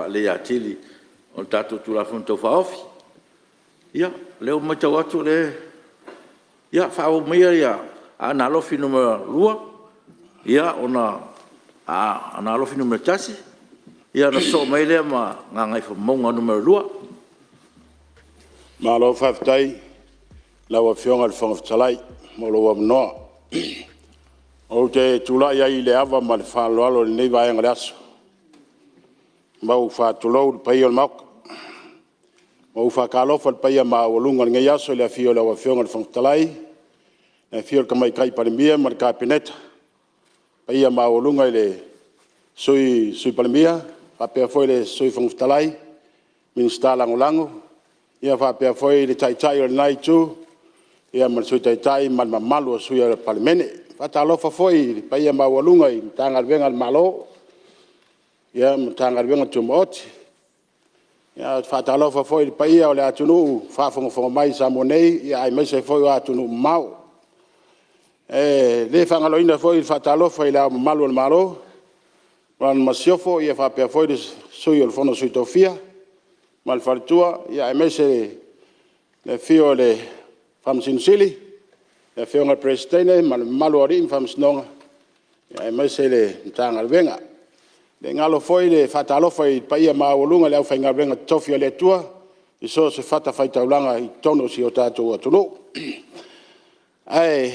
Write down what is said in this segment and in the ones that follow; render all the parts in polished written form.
Faaleleia atili o le tatou Tulafono Tau Faaofi. Ia o lea ua matau atu o lea… Ia faaauau maia Aana Alofi 2, ona Aana Alofi 1, ona sosoo mai lea ma Gagaifomauga 2. Malo faafetai i lau Afioga i le Fofoga Fetalai mo lou avanoa. Ou te tulai ai i le ava ma le faaaloalo i lenei vaega o le aso, ma ou faatulou i le paia o le Maota. Ma ou faatalofa i le paia maualuga o lenei aso i le afio o lau Afioga i le Fofoga Fetalai, le afio o le Tamaitai Palemia ma le Kapeneta, le paia maualuga i le Sui Palemia faapea foi le Sui Fofoga Fetalai, Minisita Lagolago, ia faapea foi le Taitai o lena Itu ma le Sui Taitai ma le mamalu o sui usufono o le Palemene. E faatalofa foi i le paia maualuga i Matagaluega a le Malo ma Matagaluega Tumaoti. Ou te faatalofa foi i le paia o le atunuu o faafogafoga mai i Samoa nei aemaise foi o atunuu mamao. E le faagaloina foi le faatalofa i Le Ao Mamalu o le Malo ma lana Masiofo, faapea foi le Sui o le Fono a Sui Tofia ma le Faletua, aemaise le afio o le Faamasino Sili, le Afioga i le Peresetene ma le mamalu o Alii ma Faamasinoga, aemaise le Matagaluega. E le galo foi le faatalofa i le paia maualuga i le aufaigaluega totofi a le Atua i so o se fatafaitaulaga i totonu o si o tatou atunuu. Ae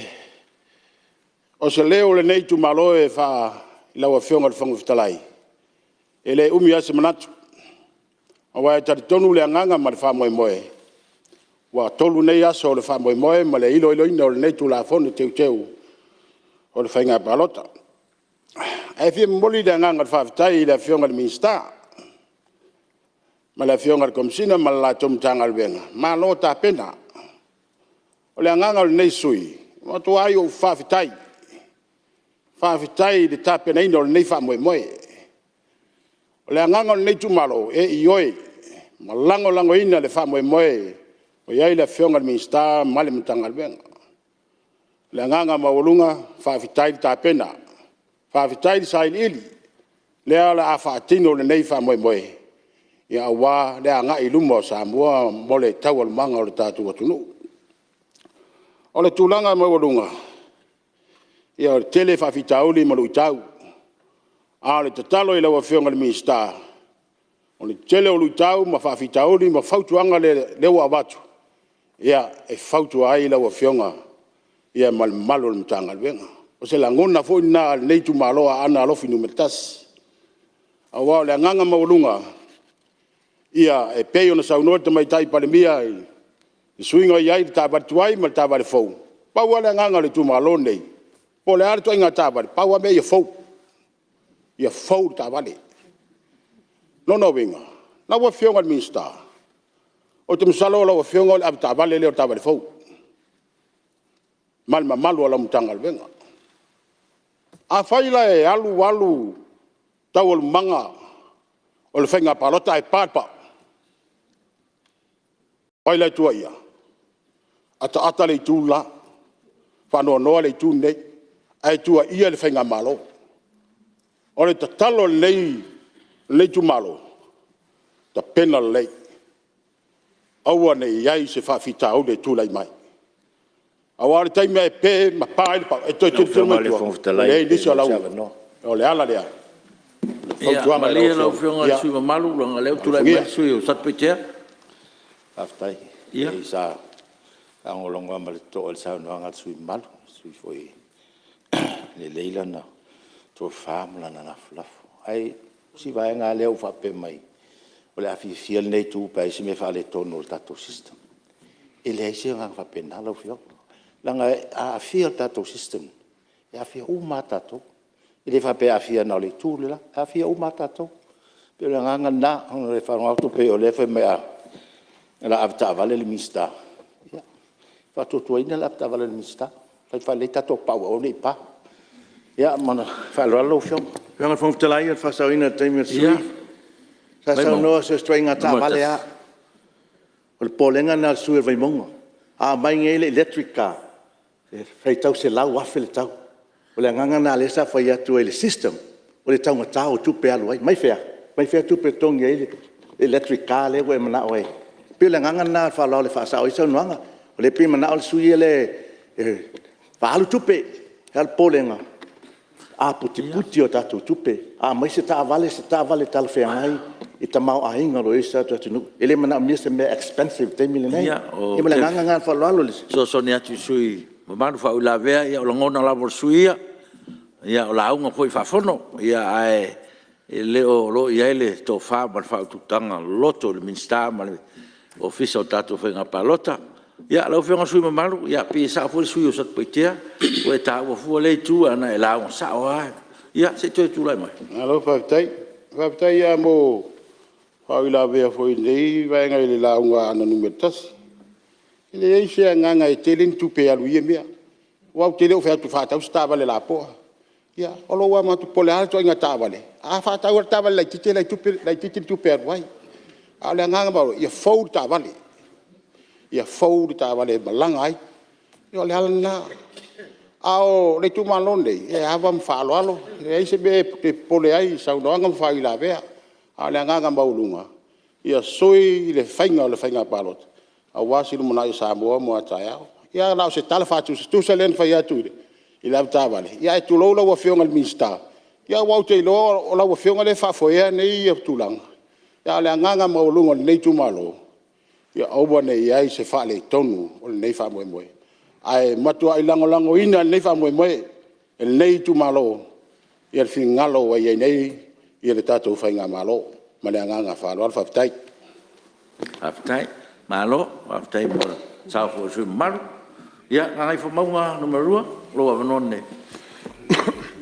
o se leo o lenei itumalo i lau Afioga i le Fofoga Fetalai, e le umi lava se manatu, aua e talitonu le agaga ma le faamoemoe, ua tolu nei aso o le faamoemoe ma le iloiloina o lenei Tulafono Teuteu o le Faiga Palota. Ae fia momoli le agaga o le faafetai i le Afioga i le Minisita ma le Afioga i le Komesina ma le latou Matagaluega, malo tapena. O le agaga o lenei sui usufono, e matuai ou faafetai, faafetai i le tapenaina o lenei faamoemoe. O le agaga o lenei itumalo, e ioe ma lagolagoina le faamoemoe ua i ai le Afioga i le Minisita ma le Matagaluega. O le agaga maualuga, faafetai le tapena, faafetai le sailiili, o lea o le a faatino lenei faamoemoe aua le agai i luma o Samoa mo taualumaga o le tatou atunuu. O le tulaga maualuga, ia e tele faafitauli ma luitau, a o le tatalo i lau Afioga i le Minisita, o le tele o luitau ma faafitauli ma fautuaga lea ua avatu, ia, e fautua ai lau Afioga ma le mamalu o le Matagaluega. O se lagona foi lena o lenei itumalo o Aana Alofi Nu.1, aua o le agaga maualuga, e pei ona saunoa le Tamaitai Palemia i suiga o i ai i le taavale tuai ma le taavale fou, pau lava le agaga o le itumalo lenei, po o le a le ituaiga taavale, pau lava mea ia fou, ia fou le taavale. O lona uiga, lau Afioga i le Minisita, ou te masalo o lau Afioga o le avetaavale lea o taavale fou ma le mamalu o lau Matagaluega. Afai la e alu alu taualumaga o le Faiga Palota ae pa le pau, o ai la e tuuaia? Ataata le itu le la, faanoanoa le itu lenei, ae tuuaia le faigamalo. O le tatalo a lenei itumalo, tapena lelei, aua ne i i ai se faafitauli e tulai mai, aua o le taimi lava e pe ma pa ai le pau, e toe tilotilo mai tua, Lau Afioga i le Fofoga ua Fetalai leai pe nisi o maua se lau... avanoa. O le ala lea o le Ia fautuaga i lau malie lau Afioga, Afioga i le ia sui usufono mamalu leaga o lea ua tulai mai alofagia. le sui usufono mo Satupaitea. Faafetai. Leai sa faalogologo lava ma le totoa i le saunoaga a le sui usufono mamalu, o le sui usufono foi e lelei lana tofa ma lana lafolafola. Ae o si vaega lava lea ua faapea mai o le a fiafia lenei itu pe a i ai se mea e faaletonu o le tatou system. E leai se agaga faapena lau Afioga, leaga a aafia le tatou system, e aafia uma lava tatou. E le faapea e aafia na o le itu le la, e aafia uma lava tatou. E pei o le agaga lena, ona o le faalogo atu pei o lea e fai mai o le a avetaavale le Minisita. Ia, faatuatuaina le avetaavale a le Minisita, fai faalelei tatou pau e aua ne i pa. Ia ma le faaaloalo lau Afioga. Lau Afioga i le Fofoga Fetalai o le faasaoina o le taimi o le sui usufono. Sa saunoa so o se ituaiga taavale lava. O le popolega lena o le sui usufono o le Vaimauga, a aumai nei le electric car, e faitau $100,000 le tau. O le agaga lena lea sa fai atu ai i le system o le taugata o tupe e alu ai. Mai fea? Mai fea tupe e totogi ai le electric car lea ua e manao ai? E pei o le agaga lena o le faaaloalo e faasao ai saunoaga. O lea e pei e manao le sui usufono lea e faaalu tupe, a o le popolega, aputiputi a tatou tupe. A aumai se taavale, se taavale talafeagai i le tamaoaiga o lo o i ai si o tatou atunuu. E le manaomia se mea expensive i le taimi lenei. Ia ma le agaga lena o le faaaloalo. Ou te fesoasoani atu i le sui usufono mamalu faauilavea, ia o lagona lava o le sui usufono ia, o lauga foi faa-Fono, ae le o lo o i ai le tofa ma le faautautaga loloto i le Minisita ma le Ofisa o tatou Faiga Palota. Ia lau Afioga i le sui usufono mamalu, e pei e sao foi le sui usufono mo Satupaitea, ua e taua fua lea itu, ae ana e lauga sao lava. Ia se i toe tulai mai. Malo faafetai. Faafetai lava mo faauilavea foi i lenei vaega i le lauga a Aana Alofi 1. E leai se agaga e tele ni tupe e alu i ia mea, aua ou te le o fai atu e faatau se taavale lapoa. Ia o lou lava manatu po o le a le ituaiga taavale, a faatau lava le taavale laitiiti e laitiiti le tupe e alu ai. A o le agaga ia fou le taavale, ia fou le taavale e malaga ai. Ia o le ala lena. A o le itumalo lenei, e ava ma faaaloalo, e leai se mea e te popole ai i saunoaga ma faauilavea. A o le agaga maualuga, ia sui le faiga o le faiga palota aua se lumanai o Samoa mo a taeao. Ia na o se tala faatusatusa lea na fai atu i le avetaavale, ae tulou lau Afioga i le Minisita, aua ou te iloa o lau Afioga lea e faafoeina nei tulaga, a o le agaga maualuga o lenei itumalo, ia aua ne i i ai se faaletonu o lenei faamoemoe. Ae matuai lagolagoina lenei faamoemoe e lenei itumalo le finagalo ua i ai nei le tatou faigamalo. Ma le agaga faaaloalo faafetai. Faafetai. Malo faafetai mo le sao foi o le sui usufono mamalu. Ia Gagaifomauga 2, o lou avanoa lenei.